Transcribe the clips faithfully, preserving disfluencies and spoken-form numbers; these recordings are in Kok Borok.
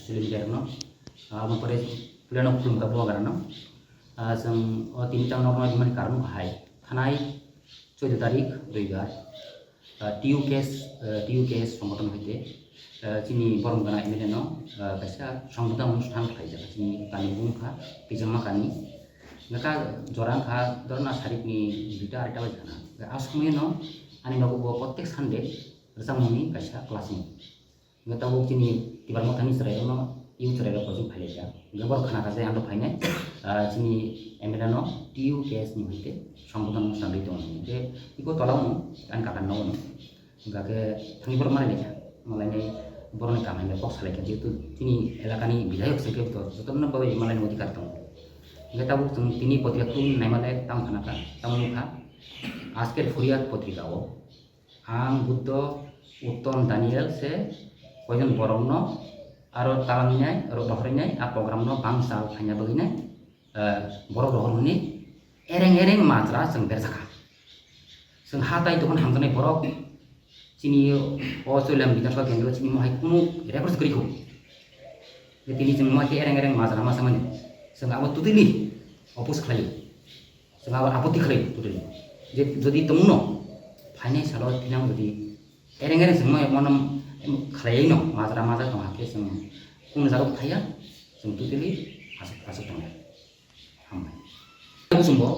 Chwlwi rwkno, ah, aboni pore puilano khulumkha bubagrano. Ah, chwng o tini tang norno rimani karon wngkha hai, thanai chauda tarik roibar, ah, T U K S, ah, T U K S songothon hoite, ah, chini borom gana M L A no, ah, kaisa songbodan onusthan khlaijak chini kani wngkha Kijangma kani. Nokha jora wngkha dorna sarikni duita areita bai khana. A somoino ani nogo bo protek Sunday rwchapmungni kaisa class wng. Hingke tabuk chini Tipra Mothani chwrairokno, youth chwrairok kochok phailaijak. Hingke borok khna kha je ang phainai, ah, chini M L A no T U K S ni hoite songbodan onusthan rwi tongo. Hingke iko tola wngno ani kaka nogo no. Hingke thangwi borok malailai kha. Malainai borokni kam hingke kok salai kha. Jehetu chini elakani bidhayok se kebo to jotono bai malaini odhikar tongo. Hingke tabuk chwng tini potrika khulumwi naimale tamo khna kha, tamo nukha. Ajker Phuriyat potrika o ang Buddho, Uttom, Daniel se koijon borokno aro talangnai, aro rohornai, a program no bangsa phaina bagwi nai, eh, borok rohor hwnwi ereng ereng majra chwng berjakha. Chwng ha tai tongmani hamjaknai borok chini o Choilam Bidhan Sabha Kendro chini mohai kunu records kwrwi kho. Tini chwng mohai khe ereng ereng majra ma samani. Chwng abo totally oppose khlaio. Chwng abo apotti khlai totally. Je jodi tongno phainai salo thinang jodi ereng ereng chwng mono khlaiwi no majra majra tong hakhe chwng kunu jaro phaiya chwng totally aswk aswk tongnai. Hambai. Chwngbo,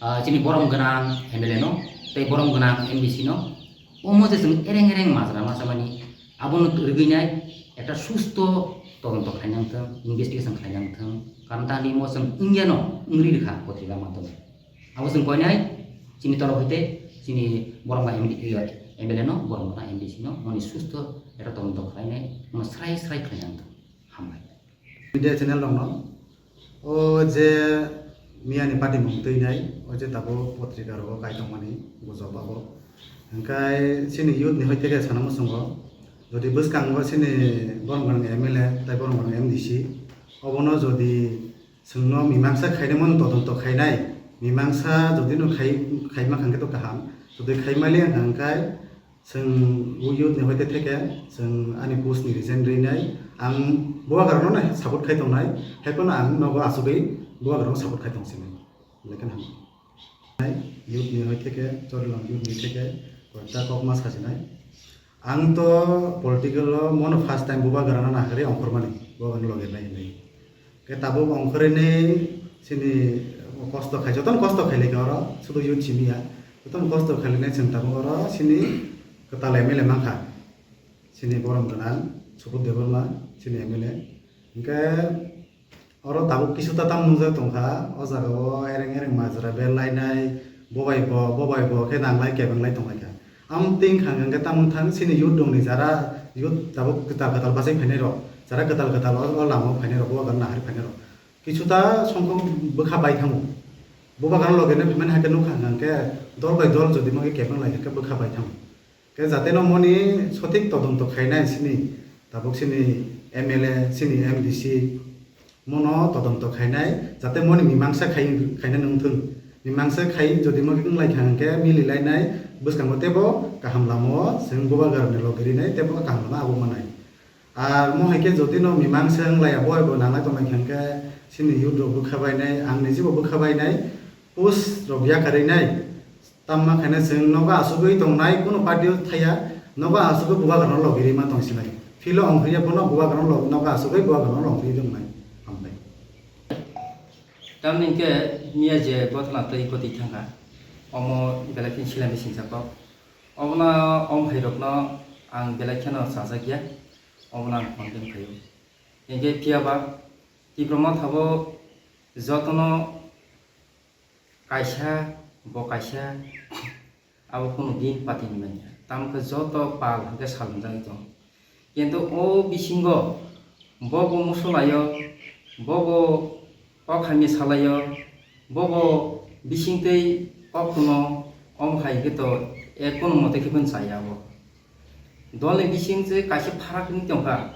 ah, chini borom gwnang M L A no tei borom gwnang M D C no omo je chwng ereng ereng majra ma samani abono rwgwi nai ekta susto todonto khlainang thwng, investigation khlainang thwng, karon ta hinwi omo chwng wngya no wngri rwkha potrika madhyome. Abo chwng koinai chini tolok hoite chini borom ba M D, M L A no, borom ba M D C no, moni susto era todonto khlainai, mono srai srai khlainai ang thung. Hambai. Media channel rokno o je miyani patimung twinai, o je tabuk potrika rogo kai tongmani gujok abo. Hingkai chini youth ni hoite khe sana muchungo, jodi bwskango chini borom gwnang M L A tei borom gwnang M D C, obono jodi chwngno mimangsa khainai mano todonto khainai, mimangsa jodi no khai, khaima kha hwnkhe to kaham, jodi khaimali wngkha hwnkhe chwng o youth ni hoite theke chwng ani post ni resign rinai ang bubagrano no support khai tongnai, hai phano ang nogo asugwi bubagrano support khai tong sinai, belai kheno hambai. Youth ni hoite khe, Chorilam youth ni hoite khe, koita kokma sajinai. Ang to political o mono first time bubagrano naharwi ongkhormani, bubagrano loge nai hinwi. Khe tabuk ongkhorwi nai chini kosto khai, jotono kosto khailai kha oro, sudu youth simi ya. Jotono kosto khailai nai chwng tabuk oro chini kwtal M L A mankha. Chini borom gwnang Subodh Debbarma, chini M L A. Hingkhe oro tabuk kisu ta tamo nungjak tongkha, o jaga o ereng ereng majra berlainai, bobai bo, bobai bo khe nanglai kebenglai tonglaikha. Amtwi wngkha hwnkhe tamo thang chini youth rokni jara youth tabuk kwtal kwtal bachai phainai rok, jara kwtal kwtal o, o lama o phainai rok, bubagrano naharwi phainai rok. Kisu ta songkhok bwkha bai thango. Bubagrano loge no phaimani hai khe nukha hwnkhe dol bai dol jodi ma khe kebenglai khe bwkha bai thango. Khe jate no moni sothik todonto khainai sini, tabuk sini M L A, sini M D C, mono todonto khainai, jate moni mimangsa khai, khainai nung thung. Mimangsa khai jodi mo wng lai kha hwnkhe mili lainai, bwskango teibo kaham lama o chwng bubagrani logi rinai, teibo kaham lama abo manai. Ar mo hai khe jodi no mimangsa wng lai ya, bo bai bo nanglai tong lai kha hwnkhe sini youth rok bwkha bainai, ang niji bo bwkha bainai, post rok yakarwi nai. Tamma khaina chwng nogo asugwi tongnai, kunu party o thaya, nogo asugwi bubagrano logi rima tong sinai. Philo ongkhuya bono bubagrano log-, nogo asugwi bubagrano logi tongnai. Hambai. Tamni hwnkhe miya je gothana twi kwtwi thangkha, omo belai khe silaini singsa kok. Obono om hai rokno ang belai kheno chajak ya, obono ang condemn khaio. Hwnkhe phiya ba Tipra Motha bo jotono kaisa, bo kaisa, abo kunu din pati ni manya. Tamo khe joto pal hwnkhe salwnjagwi tongo. Kintu o bisingo bobo musulaio, bobo kok hamya salaio, bobo bisingtwi kok kuno, omo hai khe to e kono mote khe phano chaya abo. Dolni bising je kaisa pharak wngwi tongkha,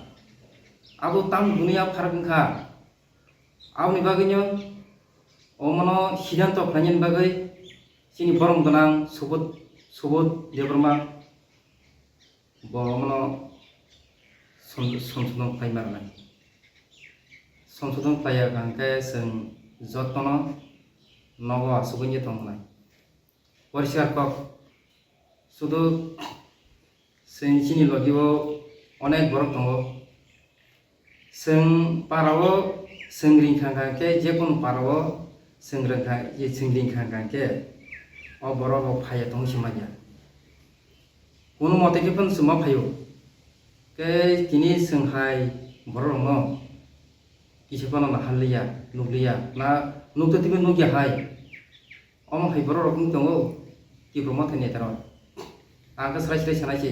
abo tamo dunia pharak wngkha. Aboni bagwino omono siddhanto khlainani bagwi chini borom gwnang Subodh, Subodh Debbarma bo omono som-, somsodon khlai ma rwnai. Songsodon khlaiya hwnkhe chwng jotono nogo asugwi tongnai. Poriskar kok, sudu chwng chini logi o onek borok tongo. Chwng para o chwng ringkha hwnkhe, jekunu para o chwng ringkha, chwng ringkha hwnkhe o borok rok phaiya tongwi se manya. Kunu mote khe phano chwng ma phaio. Khe tini chwng hai borok rokno kisa phano naharliya, nukliya, na nukto twibo nukya hai. Omo hai borok rok wng tongo, Tipra Motha ni neta rok. Ang khe srai srai sanai se.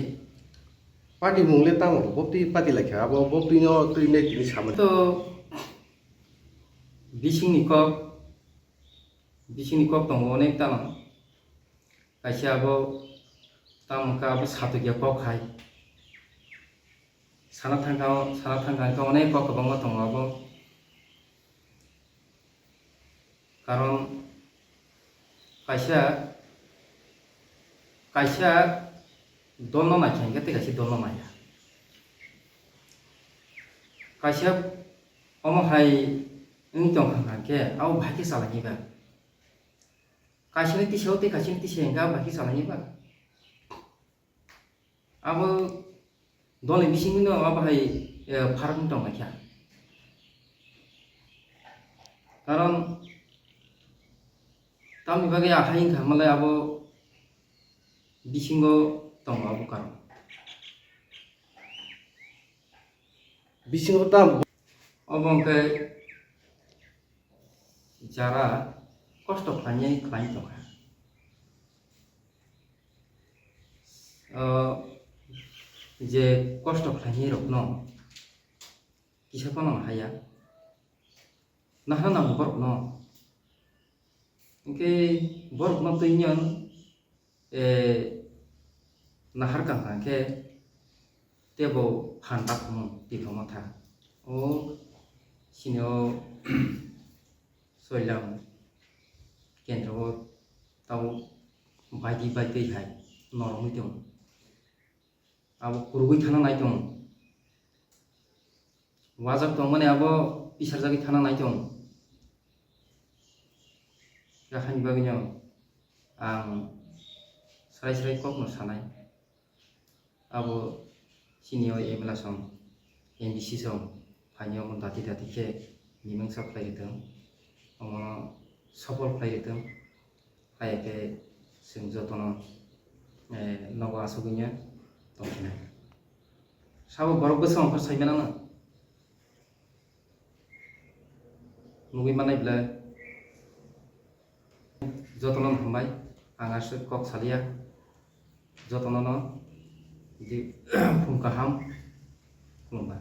Party mung le tamo, bo twi party lai kha, abo bo twi no twi ne tini samani. To bising ni kok, bising ni kok tongo onek tamo. Kaisa abo tamo khe abo satukya kok hai. Sana thangkha, sana thangkha hwnkhe onek kok kwbangma tongo abo. Karon kaisa, kaisa dolno naikha hwnkhe tei kaisa dolno naiya. Kaisa omo hai wng tongkha hwnkhe abo bahai khe chalainai ba. Kaisani tisao tei kaisani tisao hwnkhe abo bahai khe chalainai ba. Abo dolni bisingno abo hai, eh, pharak wng tonglaikha. Karon tamni bagwi ahai wngkha hwnmalai abo bisingo tongo abo karon. Bisingo tam. Obo hwnkhe jara kosto khlainai khlai tongkha. O je kosto khlainai rokno kisa phano haya, nahar nango borokno. Hwnkhe borokno twi nyan, eh, nahar kang kang khe tebo phan bakhumu Tipra Motha. O sini o Soilam kendro o tau baidi baitwi hai norogwi tongo. Abo kurugwi thana nai tongo. Wajak tongmani abo pisarjagwi thana nai tongo. Haini bagwino ang srai srai kokno sanai. Abo chini o M L A song, M D C song, phaini omo dati dati khe mimangsa khlai ritong, omo sopol khlai ritong, haiya khe chwng jotono, eh, nogo asugwino tongkhinai. Sabo borok bwskango khe sai mano. Nugwi manai belai. Jotono hambai, ang aswk kok salia. Jotono no di phung kaham khulumba.